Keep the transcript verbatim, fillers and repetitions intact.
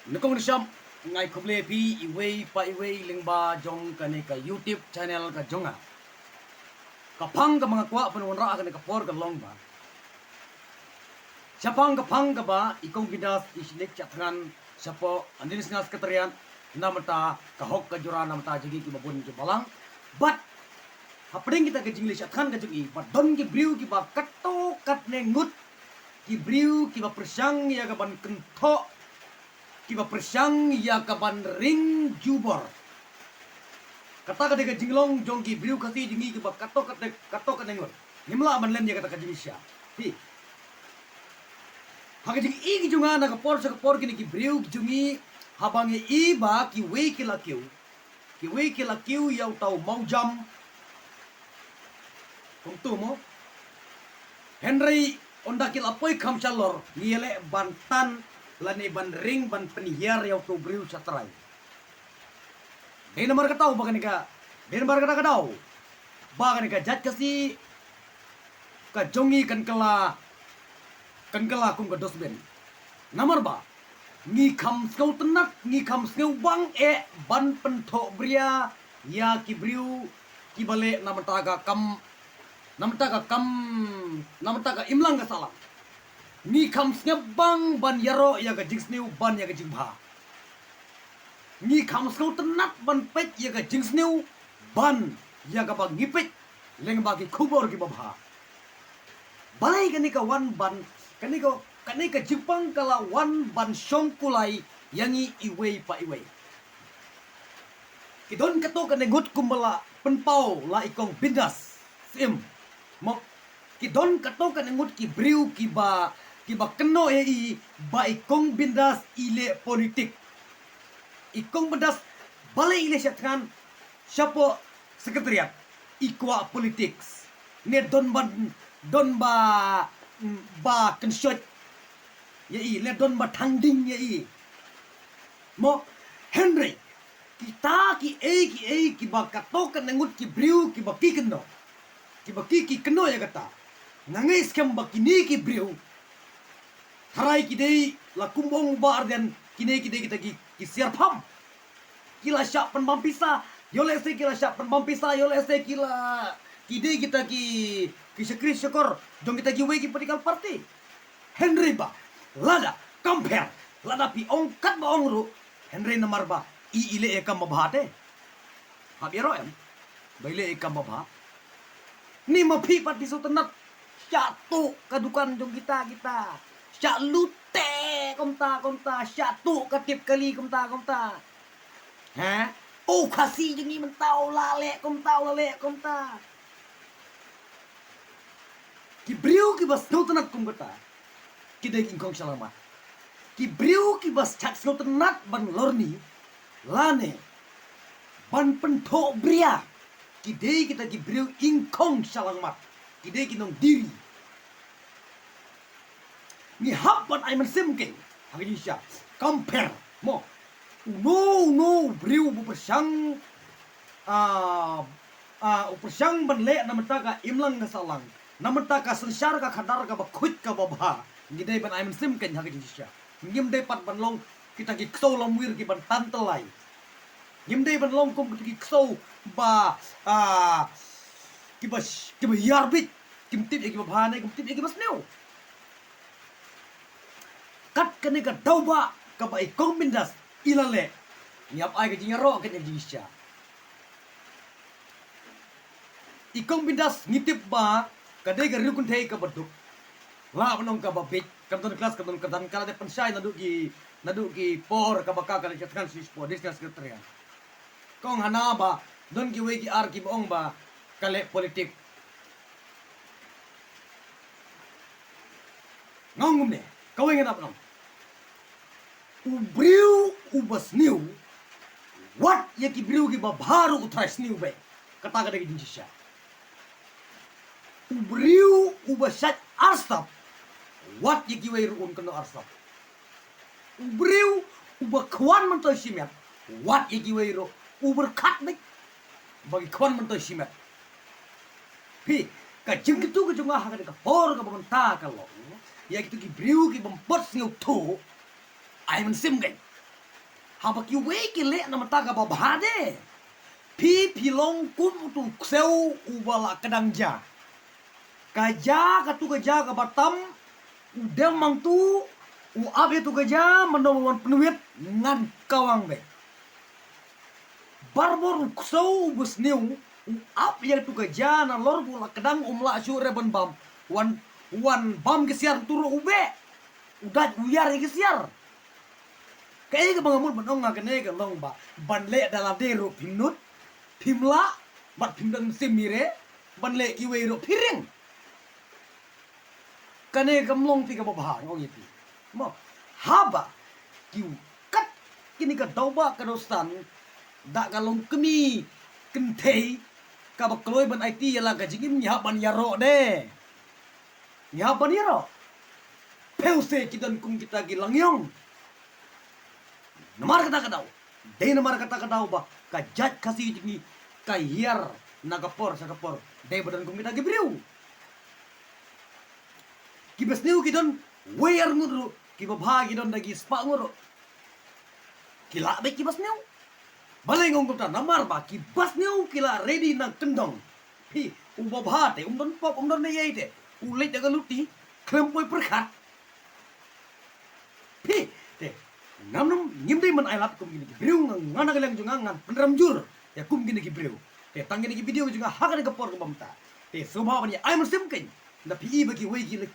Nyngkong nyngshap nga ai khublei phi iwei pa iwei lyngba jong kane ka YouTube channel ka jong nga. Ka phang kaba nga kwah ban wanrah ha kane ka por ka long ba shaphang ka phang kaba i Kong Bindas i shah leit shah thngan shapoh National Secretariat namar ka hok ka jura namar jong ngi kiba bun ki balang. Bad hapdeng kita ka jingleit shah thngan ka jong i bad don ki briew kiba katto katne ngut, ki briew kiba pyrshang ïa ka ban kynthoh, kiba pyrshang ïa ka ban ring jubor. Kata ka dei ka jinglong jong ki briew Khasi jong ngi kiba katto katne, katto katne ngut. Ngim lah ban len ïa kata ka jingshisha. Phi, ha ka jingi ki jong nga na ka por sha ka por kine ki briew ki jong ngi, haba ngi i ba kiwei ki la kiew, kiwei ki la kiew ïa uta u mawjam. Kumtu mo. Hynrei ynda ki la poi kham shalor ngi leh ban tan lane ban ring ban pynhiar ïa uta u briew sha trai. Dei namar kata ba kane ka, dei namar kata ka daw ba kane ka jait Khasi ka jong ngi kan kylla, kan kylla kum ka dustbin. Namar ba ngi kham sngewtynnat, ngi kham sngewbang eh ban pynthohbria ïa ki briew kiba leh namar ka kam, namar ka kam, namar ka imlang ka sahlang. Ngi kham sngewbang ban ïaroh ïa ka jingsniew ban ïa ka jingbha. Ngi kham sngewtynnat ban peit ïa ka jingsniew ban ïa kaba ngi peit lyngba ki khubor kiba bha. Balei kane ka wan ban, kane ka, kane ka jingpang ka la wan ban shong kulai ïa ngi iwei pa iwei. Ki don katto katne ngut kumba la pynpaw la i Kong Bindas Syiem. Mo, ki don katto katne ngut ki briew kiba, kiba kynnoh ïa i ba i Kong Bindas i leh politik. I Kong Bindas balei i leit shah thngan shapoh Secretariat? I kwah politics. Ne don ba, don ba, mm, ba kynshoit ïa i, ne don ba thangding ïa i. Mo, hynrei kita kiei kiei kiba katto katne ngut ki briew kiba ki kynnoh, kiba ki, ki kynnoh ïa kata, nga ngeit skhem ba kine ki briew, tharai ki dei la kumba ong u Bah Ardent, kine ki dei kita ki, ki siar pham. Ki la shah pynbam pisa, ïoh lehse ki la shah pynbam pisa, ïoh lehse ki la, ki dei kita ki, ki shakri shakor jong kita kiwei ki political party. Hynrei ba lada, compare, lada phi ong katba ong ruh, hynrei namar ba i, i leh ïa ka kam ba bha te. Hap ïaroh em ba i leh ïa ka kam ba bha? Ni ma phi pat phi sngewtynnat. Shah tuh ka dukan jong kita kita. Shah lute kumta kumta, shah tuh ka tip kali kumta kumta. Ha? U Khasi jong ngi mynta u la leh kumta, u la leh kumta. Ki briew kiba sngewtynnat kum kata ki dei ki ingkhong shalangmat. Ki briew kiba shait sngewtynnat ban lorni lane ban pynthohbria, ki dei kita ki briew ingkhong shalangmat. Ki dei ki nongdiri. Ngi hap ban ai mynsiem kein ha ka jingshisha. Compare mo, uno uno u briew uba pyrshang, ah, ah, u pyrshang ban leh namar ka imlang ka sahlang, namar ka synshar ka khadar kaba khuid kaba bha. Ngi dei ban ai mynsiem kein ha ka jingshisha. Ngim dei pat ban long kita ki ksew lamwir kiban tan tyllai. Ngim dei ban long kum kita ki ksew ba, ah, kiba, kiba ïar bit, kim tip ïa kiba bha ne kim tip ïa kiba sniew. Kat kane ka daw ba kaba i Kong Bindas i la leh, ngi hap ai ka jingïaroh ka jingïaroh. I Kong Bindas ngi tip ba ka dei ka riewkynthei kaba duk. Lah ban ong kaba bit, kam don klas, kam don kyrdan, ka la dep pynshai naduh ki, naduh ki por kaba ka, ka la jot kan shisha por National Secretary. Kong hana ba don kiwei ki ar kiba ong ba ka leh politik. Nga ong kumne, kawei ngan ap nong. U briew uba sniew, wat ïa ki briew kiba bha ruh u trai sniew beit. Kata ka dei ka jingshisha. U briew uba shait arsap, wat ïa kiwei ruh un kynnoh arsap. U briew uba khwan myntoi shimet, wat ïa kiwei ruh u pyrkhat beit ba ki khwan myntoi shimet. Phi, ka jingkyntu ka jong nga ha kane ka por kaba mynta ka long, ïa kito ki briew kibym pat sngewthuh, ai mynsiem kein. Haba kiwei ki leh na bynta kaba bha de, phi phi long kum utu u ksew uba la kdang ja. Ka ja, katu ka ja kaba tam, u dem mangtu, u ap ïa tu ka ja, mano wan pynwit, ngan kawang beit. Barabor u ksew uba sniew u ap ïa tu ka ja, nalor ba u la kdang um lah shuh re ban bam. Wan, wan bam ki siar tu ruh u beh. U dait u ïar ïa ki siar. Kaei kaba nga mut ban ong, nga kane ka long ba ban leh da lade ruh phim nud, phim lah, bad phim don mynsiem mire, ban leh kiwei ruh phi ring. Kane kam long phi kaba bha, nga ong ïa phi. Mo, haba ki kat kine ka daw ba ka daw san, da ka long kmie kynthei kaba kloi ban aiti ïa la ka jingim, ngi hap ban ïaroh de. Ngi hap ban ïaroh. Phi u se ki don kum kita ki langïong. Namar kata ka daw, dei namar kata ka daw ba ka jait Khasi jong ngi ka hiar na ka por sha ka por, dei ba don kum kita ki briew. Kiba sniew ki don wei ar ngut ruh, kiba bha ki don da ki spah ngut ruh. Ki lah beit kiba sniew. Balei nga ong kumta? Namar ba kiba sniew ki la ready na kyndong. Phi, uba bha te um don pop, um don ei ei te. U leit da ka luti, khlem poi pyrkhat. Phi, te, ngam nym, ngim dei ban ai lad kum kine ki briew, nga, nga na ka liang jong nga ngan pynrem jur ïa kum kine ki briew. Te, tang kine ki video jong nga ha kane ka por kaba mynta. Te, sngewbha ban ïa ai mynsiem kein. Lada phi i ba kiwei ki leh